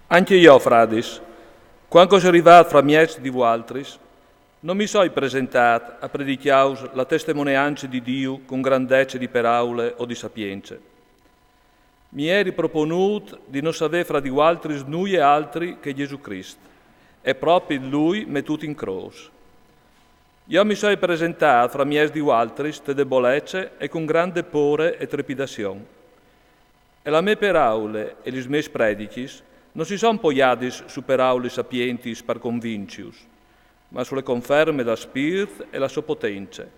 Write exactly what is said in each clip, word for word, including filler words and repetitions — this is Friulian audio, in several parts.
Ancje jo, fradis, cuant che o soi rivât fra mieç di vualtris, no mi soi presentât a predicjâus la testemoneance di Diu cun grandece di peraule o di sapience. Mi jeri proponût di no savê fra di vualtris nuie altri che Gjesù Crist, e propit lui metût in crôs. Jo mi soi presentât fra mieç di vualtris te debolece e cun grande pôre e trepidazion. E la mê peraule e lis mês predichis no si son poiadis su peraulis sapientis par convincius, ma su la conferme dal Spirt e la sô potence,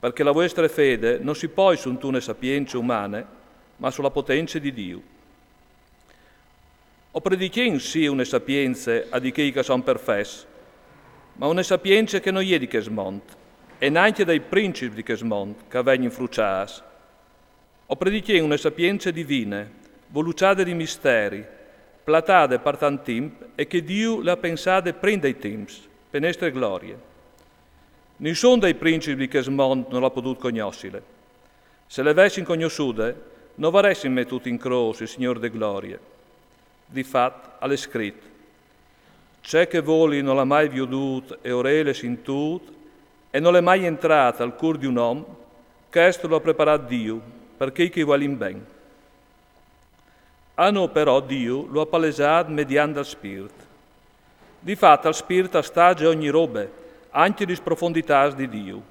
parcè che la vuestre fede no si poi suntune sapience umane, ma su la potence di Diu. O predicìn sì une sapience a di chei che a son perfets, ma une sapience che no je di chest mont, e nancje dai princips di chest mont che a vegnin fruçâts. O predicìn une sapience divine, voluçade di misteri, platade par tant timp e che Diu le à pensade prin dai timps, pe nestre glorie. Nissun dai princips di chest mont nol à podût cognossile. Se le vessin cognossude, no varessin metût in crôs il Signôr de glorie. Di fat, al è scrit: Ce che voli nol à mai viodût e orele sintût, e nol è mai jentrât al cûr di un om, chest lu à preparât Diu par chei che i vuelin ben. A nô però Diu lu à palesât mediant dal Spirt. Di fat, al Spirt al stase ogni robe, ancje lis profonditâts di Diu.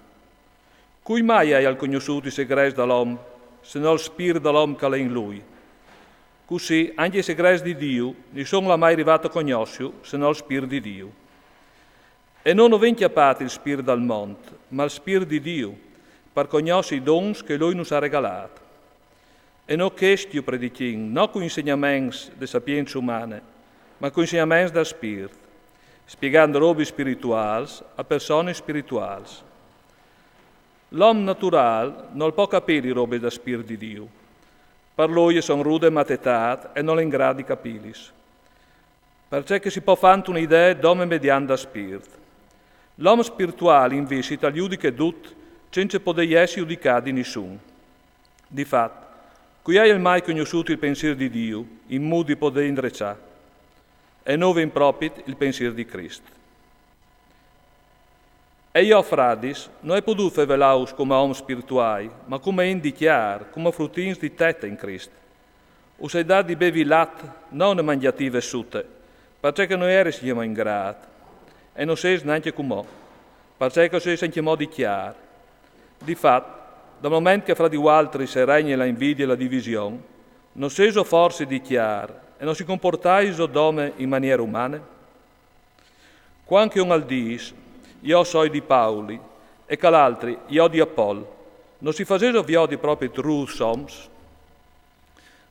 Cui mai aial cognossût i segrets dal om, se no il Spirt dal om che al è in lui? Cussì ancje i segrets di Diu nissun al à mai rivât a cognossiu, se no il Spirt di Diu. E nô no vin cjapât il spirt dal mont, ma il Spirt di Diu, par cognossi i dons che lui nus à regalât. E nô chest ju predicìn, no cun insegnaments de sapience umane, ma cun insegnaments dal Spirt, spiegant robis spirituâls a personis spirituâls. L'om naturâl nol pò capî lis robis dal Spirt di Diu. Par lui e son rude matetât e nol è in grât di capîlis. Parcè che si pò fânt une idee dome mediant dal Spirt. L'om spirtuâl invezit al judiche dut, cence podê jessi judicât di nissun. Di fat, cui aial mai cognossût il pensîr di Diu, in mût di podê indreçâ? E nô o vin propit il pensîr di Crist. E jo, fradis, no ai podût fevelâus come om spirtuâi, ma come int di cjar, come frutins di tete in Crist. Us ai dât di bevi lat, no une mangjative sute, parcè che no jeris ancjemò in grât, e no sês nancje cumò, parcè che o sês ancjemò di cjar. Di fat, dal moment che fra di vualtris e regne la invidie e la division, no sêso forsit di cjar e no si comportaiso dome in maniere umane? Cuant che un al dîs: «Jo o soi di Pauli», e chel altri: «Jo di Apol», no si fasêso viodi propit rûts oms?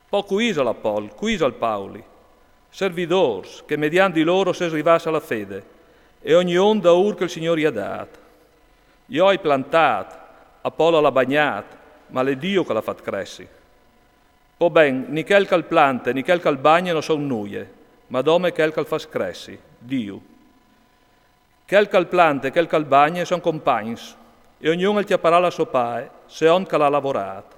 Po cui isal Apol, cui isal Pauli? Servidôrs, che mediant di lôr o sês rivâts a la fede, e ognun daûr che il Signôr i à dât. Jo o ai plantât, Apol al à bagnât, ma al è Diu che al à fat cressi. Po ben, ni chel che al plante ni chel che al bagne no son nuie, ma dome chel che al fâs cressi, Diu. Chel che al plante e chel che al bagne son compagns, e ognun al cjaparà la sô pae, seont che al à lavorât.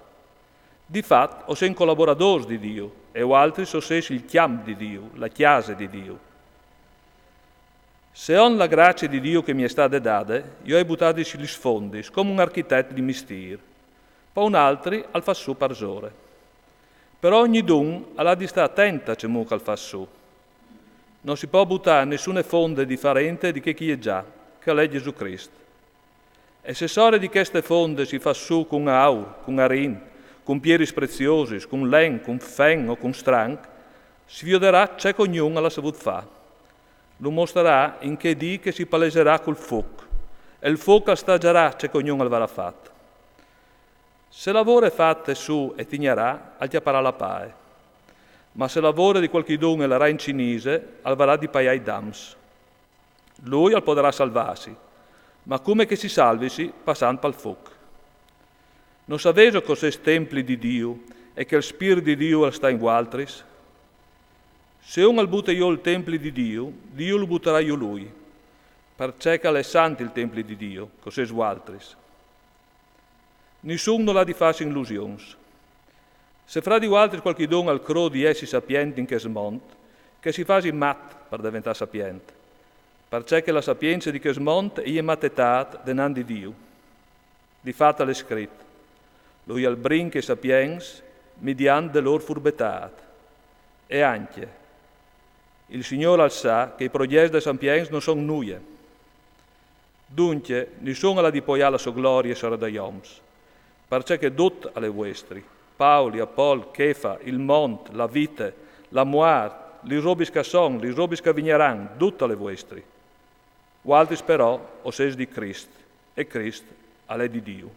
Di fat, o sin colaboradôrs di Diu, e vualtris o sês il cjamp di Diu, la cjase di Diu. Seont la gracie di Diu che mi è stade dade, jo o ai butadis lis fondis, come un architet di mistîr. Po un altri al fâs sù parsore. Però ognidun al à di stâ atent a cemût che al fâs sù. No si pò butâ nissune fonde diferente di chê che e je za, che al è Gjesù Crist. E se sore di cheste fonde si fâs sù cun aur, cun arint, cun pieris preziosis, cun len, cun fen o cun stranc, si viodarà ce che ognun al à savût fâ. Lu mostrarà in chê dì che si paleserà cul fûc, e il fûc al stajarà ce che ognun al varà fat. Se la vore fate sù e tignarà, al cjaparà la pae. Ma se la vore di cualchidun e larà in cinise, al varà di paiâ i dams. Lui al podarà salvâsi, ma come che si salvisi? Passant pal fûc. No savêso che o sês templi di Diu e che il Spirt di Diu al sta in vualtris? Se un al bute jù il templi di Diu, Diu lu butarà jù lui, parcè che al è sant il templi di Diu, che o sês vualtris. Nissun nol à di fâsi ilusions. Se fra di vualtris cualchidun al crôt di jessi sapient in chest mont, Che si fasi mat par deventâ sapient, parcè che la sapience di chest mont e je matetât denant di Diu. Di fat al è scrit: lui al brinche i sapients midiant de lôr furbetât. E ancje: il Signôr al sa che i progjets dai sapients no son nuie. Duncje, nissun al à di poiâ la sô glorie sore dai oms, parcè che dut al è vuestri: Pauli, Apol, Chefa, il mont, la vite, la muart, lis robis che a son, lis robis che a vignaran, dut al è vuestri. Vualtris però o sês di Crist, e Crist al è di Diu.